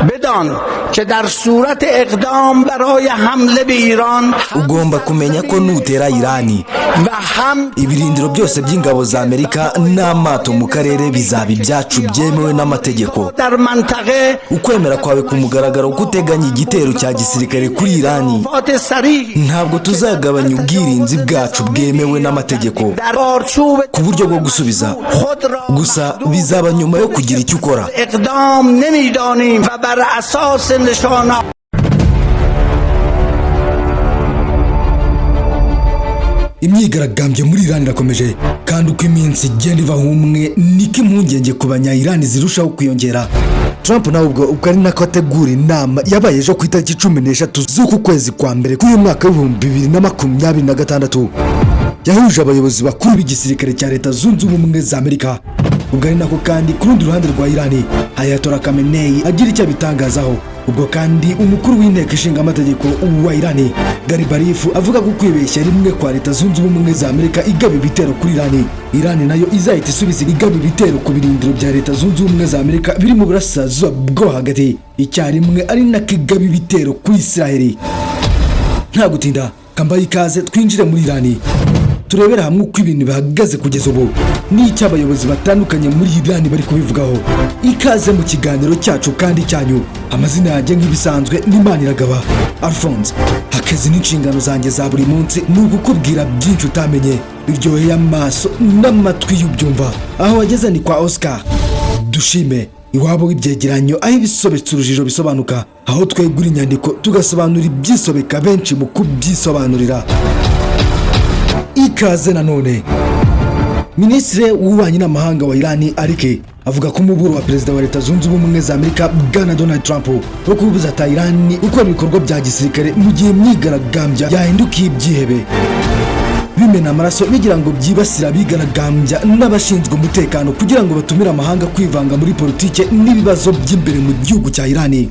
بدان که در صورت اقدام برای حمله به ایران Ugomba kumenya ko nutera Irani, و هم ibirindiro byose by'ingabo za Amerika n'amato mu karere bizaba ibyacu byemewe n'amategeko. در منطقه Ukwemera kwawe ku mugaragaro ko uteganya igitero cya gisirikare kuri Irani, فات سریع ntabwo tuzagabanya ubwirinzi bwacu bwemewe n'amategeko در چارچوب ku buryo bwo gusubiza. خود را Gusa bizaba nyuma yo kugira icyo ukora. اقدام نمیدانیم و بر اساس نشانه Imyigaragambyo muri Iran irakomeje, kandi uko iminsi igenda ivaho umwe niko impungenge ku banya Iran zirushaho kwiyongera. Trump nawe ubwo ari nako ategura inama yabaye ejo ku itariki 13 z'uku kwezi kwa mbere k'uyu mwaka w'2026, yahuje abayobozi bakuru b'igisirikare cya Leta Zunze Ubumwe za Amerika. Ubwo ari nako kandi ku rundi ruhande rwa Irani, Ayatollah Khamenei agira icyo abitangazaho. Ubwo kandi umukuru w'inteko ishinga amategeko wa Irani, Garibarif, avuga ko kwibeshya rimwe kwa Leta Zunze Ubumwe za Amerika igaba ibitero kuri Irani, Irani nayo izahita isubiza igaba ibitero ku birindiro bya Leta Zunze Ubumwe za Amerika biri mu burasirazuba bwo hagati icyarimwe, ari nako igaba ibitero kuri Israheli. Nta gutinda, kambaye ikaze twinjire muri Irani, turebera hamwe uko ibintu bihagaze kugeza ubu n'icyo abayobozi batandukanye muri Irani bari kubivugaho. Ikaze mu kiganiro cyacu kandi cyanyu. Amazina yanjye nk'ibisanzwe ni Maniragaba Alphonse. Akazi n'inshingano zanjye za buri munsi ni ugukubwira byinshi utamenye, biryoheye amaso n'amatwi y'ubyumva. Aho wageze ni kwa Oscar Dushime, iwabo w'ibyegeranyo, aho ibisobetse urujijo bisobanuka, aho twegura inyandiko tugasobanura ibyisobeka benshi mu kubyisobanurira. Ikaze nanone. Minisitiri w'ububanyi n'amahanga wa Irani Arike avuga ko umuburo wa perezida wa Leta Zunze Ubumwe za Amerika, Bwana Donald Trump, wo kubuza Irani gukora ibikorwa bya gisirikare mu gihe imyigaragambya yahindukiye ibyihebe bimena amaraso bigira ngo byibasira abigaragambya n'abashinzwe umutekano, kugira ngo batumire amahanga kwivanga muri politike n'ibibazo by'imbere mu gihugu cya Irani.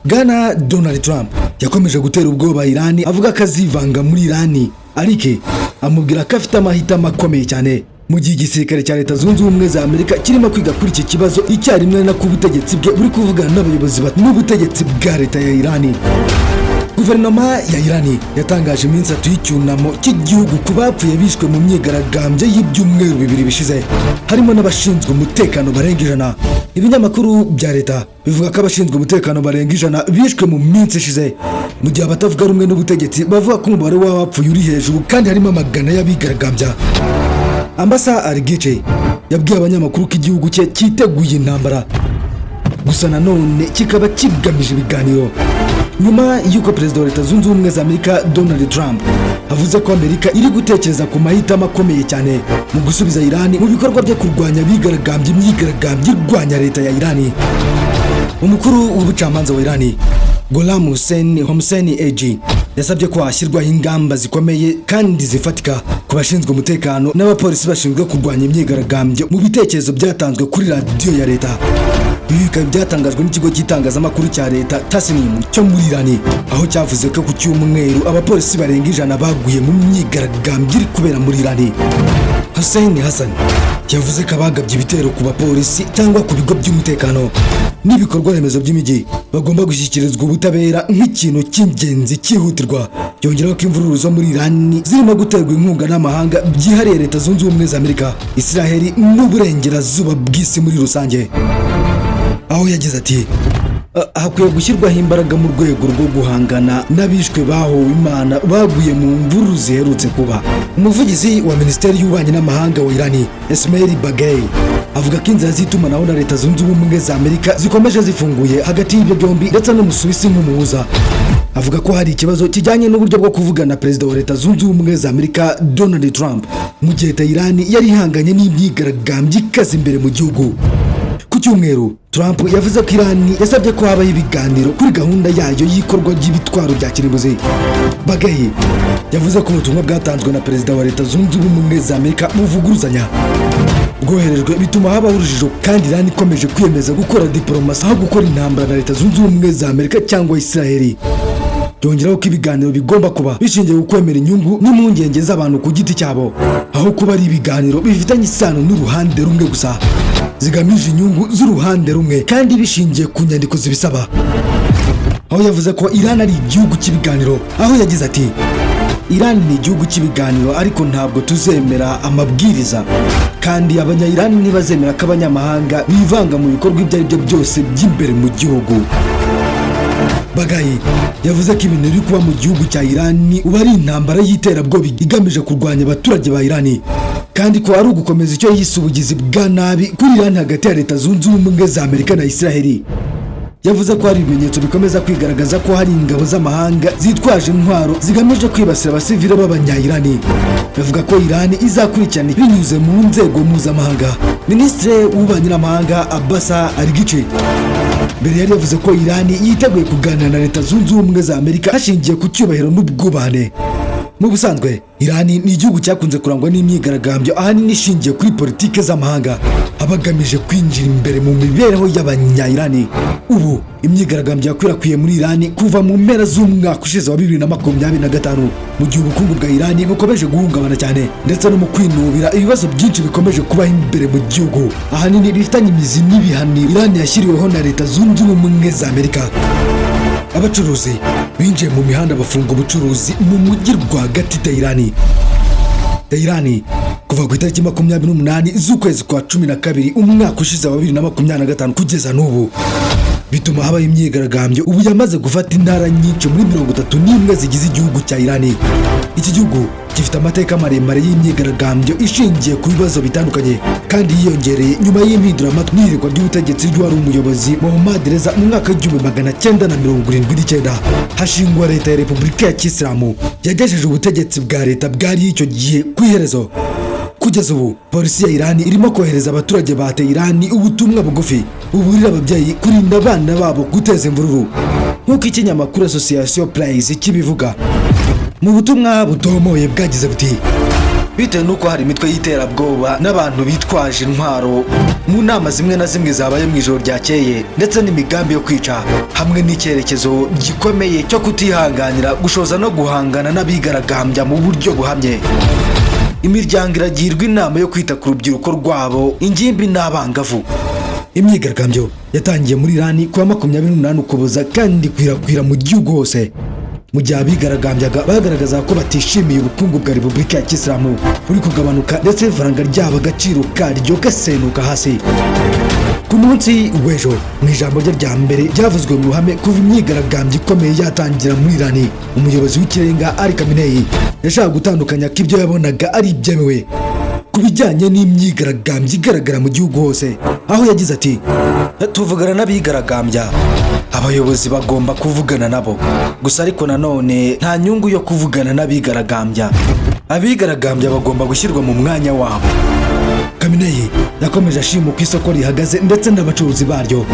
Bwana Donald Trump yakomeje gutera ubwoba Irani, avuga ko azivanga muri Irani. Arike amubwira ko afite amahitamo akomeye cyane mu gihe igisirikare cya Leta Zunze Ubumwe za Amerika kirimo kwiga kuri iki kibazo icyarimwe nako ubutegetsi bwe buri kuvugana n'abayobozi n'ubutegetsi bwa leta ya Irani. Guverinoma ya Irani yatangaje iminsi 3 y'icyunamo cy'igihugu ku bapfuye bishwe mu myigaragambyo y'ibyumweru 2 bishize, harimo n'abashinzwe umutekano barenga 100. Ibinyamakuru bya leta bivuga ko abashinzwe umutekano barenga 100 bishwe mu minsi ishize, mu gihe abatavuga rumwe n'ubutegetsi bavuga ko umubare w'abapfuye uri hejuru kandi harimo amagana y'abigaragambya. Ambasa Arigice yabwiye abanyamakuru ko igihugu cye cyiteguye intambara, gusa nanone kikaba kigamije ibiganiro, nyuma y'uko perezida wa Leta Zunze Ubumwe za Amerika, Donald Trump, avuze ko Amerika iri gutekereza ku mahitamo akomeye cyane mu gusubiza Irani mu bikorwa byo kurwanya abigaragambya imyigaragambyo irwanya leta ya Irani. Umukuru w'ubucamanza wa Irani, Gholam Hussein Hosseini Ejei, yasabye ko hashyirwaho ingamba zikomeye kandi zifatika ku bashinzwe umutekano n'abapolisi bashinzwe kurwanya imyigaragambyo, mu bitekerezo byatanzwe kuri radiyo ya leta. Ibi bikaba byatangajwe n'ikigo cy'itangazamakuru cya leta Tasnim cyo muri Irani, aho cyavuze ko ku cyumweru abapolisi barenga 100 baguye mu myigaragambyo iri kubera muri Irani. Hussein Hassan yavuze ko abagabye ibitero ku bapolisi cyangwa ku bigo by'umutekano n'ibikorwa remezo by'imijyi bagomba gushyikirizwa ubutabera nk'ikintu cy'ingenzi cyihutirwa. Yongeraho ko imvururu zo muri Irani zirimo guterwa inkunga n'amahanga, byihariye Leta Zunze Ubumwe za Amerika, Israheli n'uburengerazuba bw'isi muri rusange, aho yagize ati: "Hakwiye gushyirwaho imbaraga mu rwego rwo guhangana n'abishwe bahowe Imana baguye mu mvururu ziherutse kuba." Umuvugizi wa minisiteri y'ububanyi n'amahanga wa Irani, Esmail Baghaei, avuga ko inzira z'itumanaho na Leta Zunze Ubumwe za Amerika zikomeje zifunguye hagati y'ibyo byombi, ndetse n'Umusuwisi nk'umuhuza. Avuga ko hari ikibazo kijyanye n'uburyo bwo kuvugana na perezida wa Leta Zunze Ubumwe za Amerika, Donald Trump, mu gihe Irani yari ihanganye n'imyigaragambyo ikaze imbere mu gihugu. Ku cyumweru, Trump yavuze ko Irani yasabye ko habaho ibiganiro kuri gahunda yayo y'ikorwa ry'ibitwaro bya kirimbuzi. Baghaei yavuze ko ubutumwa bwatanzwe na perezida wa Leta Zunze Ubumwe za Amerika buvuguruzanya bwoherejwe, bituma habaho urujijo, kandi Irani ikomeje kwiyemeza gukora diporomasi aho gukora intambara na Leta Zunze Ubumwe za Amerika cyangwa Israheli. Yongeraho ko ibiganiro bigomba kuba bishingiye ku kwemera inyungu n'impungenge z'abantu ku giti cyabo, aho kuba ari ibiganiro bifitanye isano n'uruhande rumwe gusa. Zigamije inyungu z'uruhande rumwe kandi bishingiye ku nyandiko zibisaba, aho yavuze ko Iran ari igihugu cy'ibiganiro, aho yagize ati: "Iran ni igihugu cy'ibiganiro, ariko ntabwo tuzemera amabwiriza, kandi Abanya-Iran ntibazemera ko abanyamahanga bivanga mu bikorwa ibyo ari byo byose by'imbere mu gihugu." Bagayi yavuze ko ibintu biri kuba mu gihugu cya Iran ubu ari intambara y'iterabwoba igamije kurwanya abaturage ba Iran, kandi ko ari ugukomeza icyo yise ubugizi bwa nabi kuri Iran hagati ya Leta Zunze Ubumwe za Amerika na Israel. Yavuze ko hari ibimenyetso bikomeza kwigaragaza ko hari ingabo z'amahanga zitwaje intwaro zigamije kwibasira abasivile b'Abanya-Irani. Bavuga ko Irani izakurikirana binyuze mu nzego mpuzamahanga. Minisitiri w'Ububanyi n'Amahanga Abbas Araghchi mbere yari yavuze ko Irani yiteguye kuganira na Leta Zunze Ubumwe za Amerika hashingiye ku cyubahiro n'ubwubahane. Mu busanzwe, Irani ni igihugu cyakunze kurangwa n'imyigaragambyo, ahanini ishingiye kuri politike z'amahanga abagamije kwinjira imbere mu mibereho y'Abanya-Irani. Ubu imyigaragambyo yakwirakwiye muri Irani kuva mu mpera z'umwaka ushize wa 2025, mu gihe ubukungu bwa Irani bukomeje guhungabana cyane, ndetse no mu kwinubira ibibazo byinshi bikomeje kubaho imbere mu gihugu, ahanini bifitanye imizi n'ibihano Irani yashyiriweho na Leta Zunze Ubumwe za Amerika. Abacuruzi binjiye mu mihanda, bafunga ubucuruzi mu mujyi rwagati Tehran. Tehran kuva ku itariki 28 z'ukwezi kwa 12 umwaka ushize wa 2025 kugeza n'ubu, bituma habaho imyigaragambyo ubu yamaze gufata intara nyinshi muri 31 zigize igihugu cya Irani. Iki gihugu gifite amateka maremare y'imyigaragambyo ishingiye ku bibazo bitandukanye, kandi yiyongereye nyuma y'impinduramatwi n'ihirikwa ry'ubutegetsi ry'uwari umuyobozi Mohammad Reza mu mwaka w'1979, hashingwa leta ya Repubulika ya Kisilamu yagejeje ubutegetsi bwa leta bwari icyo gihe ku iherezo. Kugeza ubu polisi ya Irani irimo kohereza abaturage ba Irani ubutumwa bugufi buburira ababyeyi kurinda abana babo guteza imvururu, nk'uko ikinyamakuru Association Press kibivuga. Mu butumwa butomoye bwagize buti: "Bitewe n'uko hari imitwe y'iterabwoba n'abantu bitwaje intwaro mu nama zimwe na zimwe zabaye mu ijoro ryakeye, ndetse n'imigambi yo kwica, hamwe n'icyerekezo gikomeye cyo kutihanganira gushoza no guhangana n'abigaragambya mu buryo buhamye, imiryango iragirwa inama yo kwita ku rubyiruko rwabo, ingimbi n'abangavu." Imyigaragambyo yatangiye muri Irani kuwa 28 Ukuboza kandi ikwirakwira mu gihugu hose, mu gihe abigaragambyaga bagaragaza ko batishimiye ubukungu bwa Repubulika ya Kisilamu buri kugabanuka, ndetse ifaranga ryabo agaciro karyo gasenuka hasi. Ku munsi w'ejo, mu ijambo rye rya mbere ryavuzwe mu ruhame kuva imyigaragambyo ikomeye yatangira muri Irani, umuyobozi w'ikirenga Ali Khamenei yashakaga gutandukanya ko ibyo yabonaga ari ibyemewe ku bijyanye n'imyigaragambyo igaragara mu gihugu hose, aho yagize ati: "Tuvugana n'abigaragambya, abayobozi bagomba kuvugana nabo gusa, ariko nanone nta nyungu yo kuvugana n'abigaragambya. Abigaragambya bagomba gushyirwa mu mwanya wabo." Khamenei yakomeje ashima uko isoko rihagaze ndetse n'abacuruzi baryo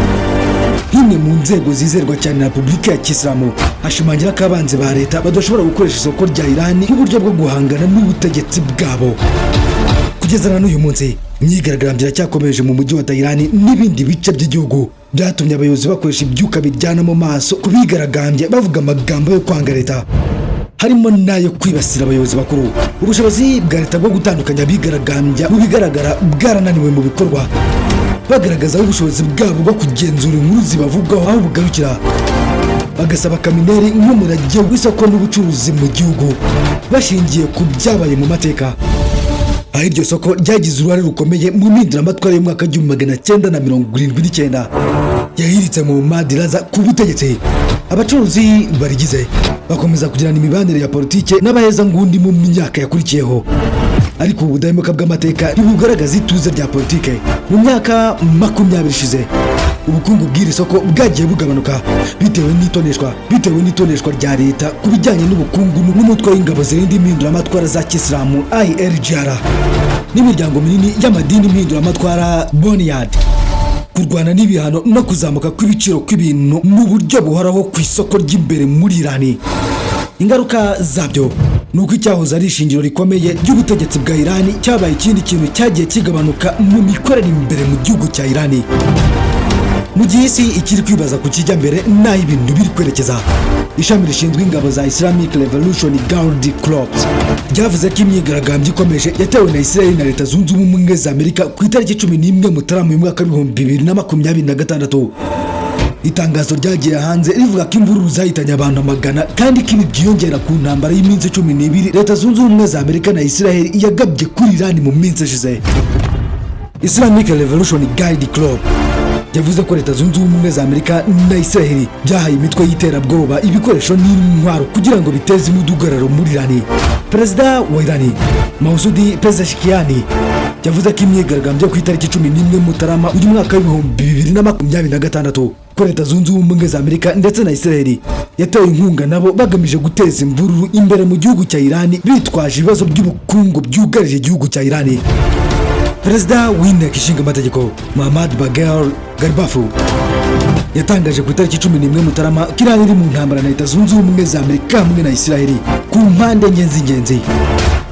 nk'imwe mu nzego zizerwa cyane na Repubulika ya Kisilamu, ashimangira ko abanzi ba leta badashobora gukoresha isoko rya Irani nk'uburyo bwo guhangana n'ubutegetsi bwabo. Kugeza na n'uyu munsi, imyigaragambyo iracyakomeje mu mujyi wa Tehran n'ibindi bice by'igihugu, byatumye abayobozi bakoresha ibyuka biryana mu maso ku bigaragambya bavuga amagambo yo kwanga leta, harimo n'ayo kwibasira abayobozi bakuru. Ubushobozi bwa leta bwo gutandukanya abigaragambya mu bigaragara bwarananiwe mu bikorwa, bagaragaza aho ubushobozi bwabo bwo kugenzura inkuru zibavugwaho aho bugarukira, bagasaba Khamenei nk'umurage w'isoko n'ubucuruzi mu gihugu, bashingiye ku byabaye mu mateka, aho iryo soko ryagize uruhare rukomeye mu mpinduramatwara y'umwaka w'1979 yahiritse Mohammad Reza ku butegetsi. Abacuruzi barigize bakomeza kugirana imibanire ya politike n'abahezanguni mu myaka yakurikiyeho, ariko ubu budahemuka bw'amateka ntibugaragaza ituze rya politike. Mu myaka 20 ishize, ubukungu bw'iri soko bwagiye bugabanuka bitewe n'itoneshwa rya leta ku bijyanye n'ubukungu n'umutwe w'ingabo zirinda impinduramatwara za Kisilamu IRGR n'imiryango minini y'amadini impinduramatwara Bonyad, kurwana n'ibihano no kuzamuka kw'ibiciro kw'ibintu mu buryo buhoraho ku isoko ry'imbere muri Irani. Ingaruka zabyo ni uko icyahoze ari ishingiro rikomeye ry'ubutegetsi bwa Irani cyabaye ikindi kintu cyagiye kigabanuka mu mikorere imbere mu gihugu cya Irani. Mu gihe isi ikiri kwibaza ku kijya mbere n'aho ibintu biri kwerekeza, ishami rishinzwe ingabo za Islamic Revolution Guard Corps ryavuze ko imyigaragambyo ikomeje yatewe na Israel na Leta Zunze Ubumwe za Amerika ku itariki 11 Mutarama uyu mwaka w'2026. Itangazo ryagiye hanze rivuga ko imvururu zahitanye abantu amagana, kandi ko ibi byiyongera ku ntambara y'iminsi 12 Leta Zunze Ubumwe za Amerika na Israel yagabye kuri Iran mu minsi ishize. Islamic Revolution Guard Corps yavuze ko Leta Zunze Ubumwe za Amerika na Israel byahaye imitwe y'iterabwoba ibikoresho n'intwaro kugira ngo biteze imidugararo muri Irani. Perezida wa Irani, Masoud Pezeshkian, yavuze ko imyigaragambyo ku itariki 11 Mutarama uyu mwaka w'2026, ko Leta Zunze Ubumwe za Amerika ndetse na Israel yatewe inkunga nabo bagamije guteza imvururu imbere mu gihugu cya Irani, bitwaje ibibazo by'ubukungu byugarije igihugu cya Irani. Perezida w'Inteko Ishinga Amategeko, Mohammad Bagher Ghalibaf, yatangaje ku itariki 11 Mutarama ko Irani iri mu ntambara na Leta Zunze Ubumwe za Amerika hamwe na Israel ku mpande enye z'ingenzi: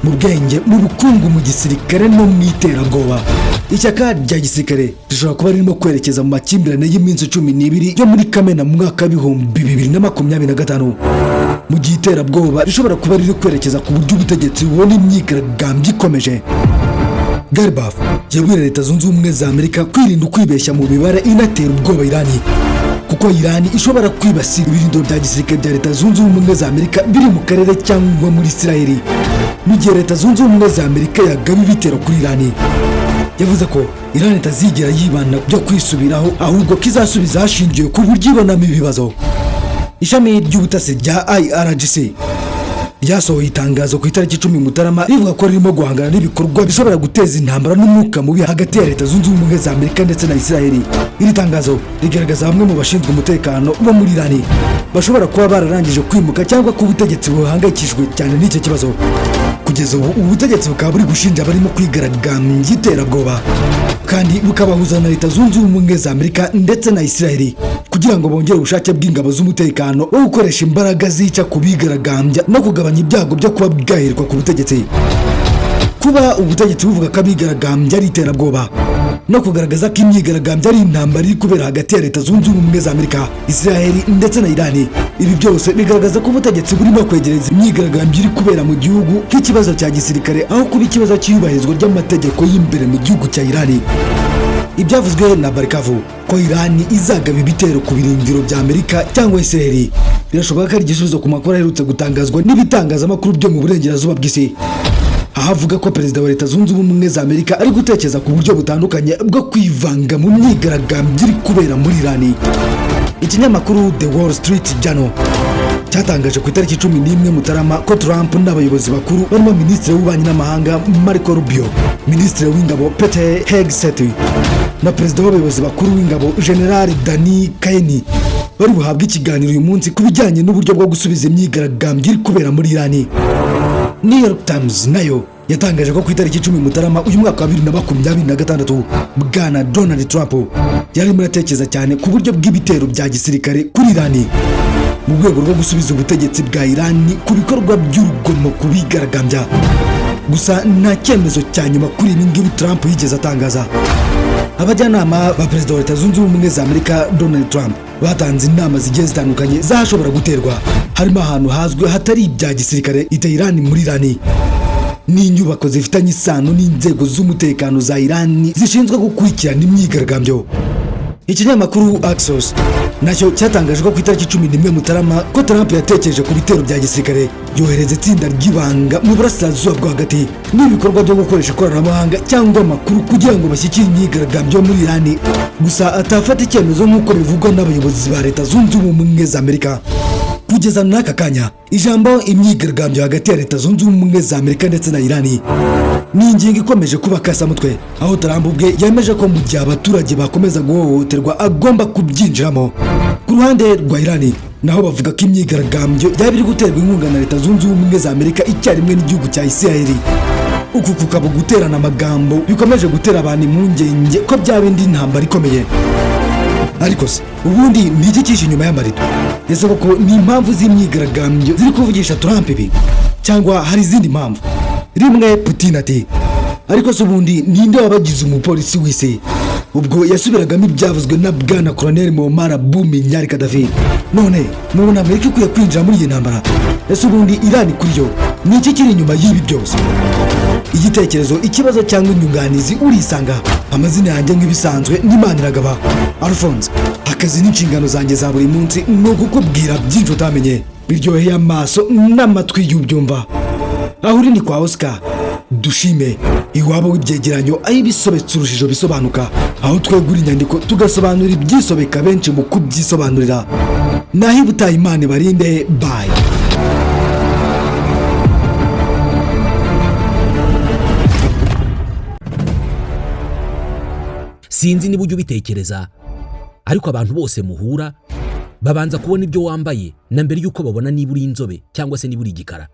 mu bwenge, mu bukungu, mu gisirikare no mu iterabwoba. Ishyaka rya gisirikare rishobora kuba ririmo kwerekeza mu makimbirane y'iminsi 12 yo muri Kamena mu mwaka w'2025, mu gihe iterabwoba rishobora kuba riri kwerekeza ku buryo ubutegetsi bubona imyigaragambyo ikomeje. Ghalibaf yabwiye Leta Zunze Ubumwe za Amerika kwirinda ukwibeshya mu mibare inatera ubwoba Irani, kuko Irani ishobora kwibasira ibirindiro bya gisirikare bya Leta Zunze Ubumwe za Amerika biri mu karere cyangwa muri Isiraheli, mu gihe Leta Zunze Ubumwe za Amerika yagaba ibitero kuri Irani. Yavuze ko Irani itazigera yibanda byo kwisubiraho, ahubwo ko izasubiza hashingiwe ku buryo ibonamo ibibazo. Ishami ry'ubutasi rya IRGC ryasohoye itangazo ku itariki 10 Mutarama rivuga ko ririmo guhangana n'ibikorwa bishobora guteza intambara n'umwuka mubi hagati ya Leta Zunze Ubumwe za Amerika ndetse na Isiraheli. Iri tangazo rigaragaza bamwe mu bashinzwe umutekano bo muri Irani bashobora kuba bararangije kwimuka, cyangwa ko ubutegetsi buhangayikishijwe cyane n'icyo kibazo. Kugeza ubu, ubutegetsi bukaba buri gushinja abarimo kwigaragambya iterabwoba, kandi bukabahuza na Leta Zunze Ubumwe za Amerika ndetse na Isiraheli kugira ngo bongere ubushake bw'ingabo z'umutekano wo gukoresha imbaraga zica ku bigaragambya no kugabanya ibyago byo kuba bwahirwa ku butegetsi. Kuba ubutegetsi buvuga ko abigaragambya ari iterabwoba no kugaragaza ko imyigaragambyo ari intambara iri kubera hagati ya Leta Zunze Ubumwe za Amerika, Israel ndetse na Irani, ibi byose bigaragaza ko ubutegetsi burimo kwegereza imyigaragambyo iri kubera mu gihugu nk'ikibazo cya gisirikare, aho kuba ikibazo cy'iyubahirizwa ry'amategeko y'imbere mu gihugu cya Irani. Ibyavuzwe na Ghalibaf ko Irani izagaba ibitero ku birindiro bya Amerika cyangwa Israel birashoboka ko ari igisubizo ku makuru aherutse gutangazwa n'ibitangazamakuru byo mu burengerazuba bw'isi, aho avuga ko perezida wa Leta Zunze Ubumwe za Amerika ari gutekereza ku buryo butandukanye bwo kwivanga mu myigaragambyo iri kubera muri Irani. Ikinyamakuru The Wall Street Journal cyatangaje ku itariki 11 Mutarama ko Trump n'abayobozi bakuru barimo minisitiri w'ububanyi n'amahanga Marco Rubio, minisitiri w'ingabo Pete Hegseth na perezida w'abayobozi bakuru w'ingabo General Dani Kayani bari buhabwe ikiganiro uyu munsi ku bijyanye n'uburyo bwo gusubiza imyigaragambyo iri kubera muri Irani. New York Times nayo yatangaje ko ku itariki 10 Mutarama uyu mwaka wa 2026, bwana Donald Trump yarimo aratekereza cyane ku buryo bw'ibitero bya gisirikare kuri Irani mu rwego rwo gusubiza ubutegetsi bwa Irani ku bikorwa by'urugomo ku bigaragambya. Gusa nta cyemezo cya nyuma kuri ibi ngibi Trump yigeze atangaza. Abajyanama ba perezida wa Leta Zunze Ubumwe za Amerika Donald Trump batanze inama zigiye zitandukanye z'ahashobora guterwa, harimo ahantu hazwi hatari ibya gisirikare i Tehran muri Irani n'inyubako zifitanye isano n'inzego z'umutekano za Irani zishinzwe gukurikirana imyigaragambyo. Ikinyamakuru Axios nacyo cyatangaje ko ku itariki 11 Mutarama ko Trump yatekereje ku bitero bya gisirikare, yohereza itsinda ry'ibanga mu burasirazuba bwo hagati n'ibikorwa byo gukoresha ikoranabuhanga cyangwa amakuru kugira ngo bashyikire imyigaragambyo yo muri Irani, gusa atafata icyemezo nk'uko bivugwa n'abayobozi ba Leta Zunze Ubumwe za Amerika. Kugeza n'aka kanya, ijambo imyigaragambyo hagati ya Leta Zunze Ubumwe za Amerika ndetse na Irani ni ingingo ikomeje kuba kasamutwe, aho Trump ubwe yemeje ko mu gihe abaturage bakomeza guhohoterwa agomba kubyinjiramo. Ku ruhande rwa Irani naho bavuga ko imyigaragambyo yaba iri guterwa inkunga na Leta Zunze Ubumwe za Amerika icyarimwe n'igihugu cya Isiraheli. Uku kukaba guterana amagambo bikomeje gutera abantu impungenge ko byaba indi ntambara ikomeye. Ariko se ubundi ni iki cyishe inyuma y'amarido? Ese koko ni impamvu z'imyigaragambyo ziri kuvugisha Trump ibi, cyangwa hari izindi mpamvu? Rimwe Putin ati: "Ariko se ubundi ninde wabagize umupolisi w'isi?" Ubwo yasubiragamo ibyavuzwe na bwana Colonel Muammar Munyari Gaddafi. None mubona Amerika ikwiye kwinjira muri iyi ntambara? Ese ubundi Irani kuri yo ni iki kiri inyuma y'ibi byose? Igitekerezo, ikibazo cyangwa inyunganizi, urisanga. Amazina yanjye nk'ibisanzwe n'Imaniragaba Alphonse. Akazi n'inshingano zanjye za buri munsi ni ukukubwira byinshi utamenye, biryoheye amaso n'amatwi y'ubyumva. Aho uri ni kwa Oscar Dushime, iwabo w'ibyegeranyo, aho ibisobetse urujijo bisobanuka, aho twegura inyandiko tugasobanura ibyisobeka benshi mu kubyisobanurira. Naho ibutaha, Imana ibarinde. Bye. Sinzi niba ujya ubitekereza, ariko abantu bose muhura babanza kubona ibyo wambaye na mbere y'uko babona niba uri inzobe cyangwa se niba uri igikara.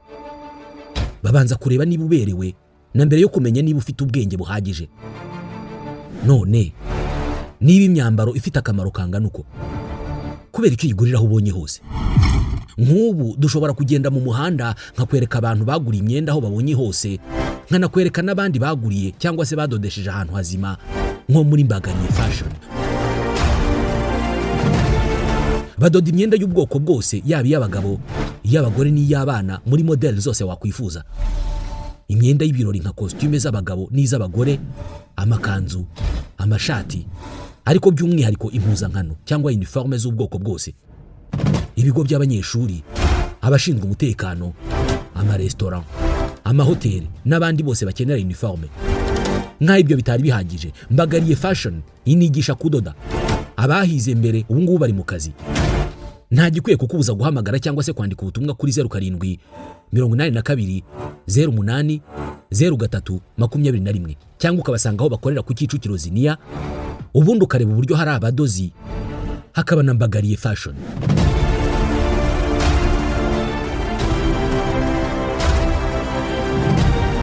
Babanza kureba niba uberewe na mbere yo kumenya niba ufite ubwenge buhagije. None niba imyambaro ifite akamaro kangana uko, kubera icyo uyigurira aho ubonye hose? Nk'ubu dushobora kugenda mu muhanda nkakwereka abantu baguriye imyenda aho babonye hose, nkanakwereka n'abandi baguriye cyangwa se badodesheje ahantu hazima, nko muri Mbagariye Fashion. Badoda imyenda y'ubwoko bwose, yaba iy'abagabo, iy'abagore n'iy'abana, muri modeli zose wakwifuza. Imyenda y'ibirori nka kositime z'abagabo n'iz'abagore, amakanzu, amashati, ariko by'umwihariko impuzankano cyangwa uniforme z'ubwoko bwose. Ibigo by'abanyeshuri, abashinzwe umutekano, amaresitora, amahoteli n'abandi bose bakenera uniforme. Nk'aho ibyo bitari bihagije, Mbagariye Fashion inigisha kudoda. Abahize mbere ubu ngubu bari mu kazi. Nta gikwiye kukubuza guhamagara cyangwa se kwandika ubutumwa kuri 0782 08 03 21, cyangwa ukabasanga aho bakorera ku Kicukiro Ziniya, ubundi ukareba uburyo hari abadozi hakaba na Mbagariye Fashion.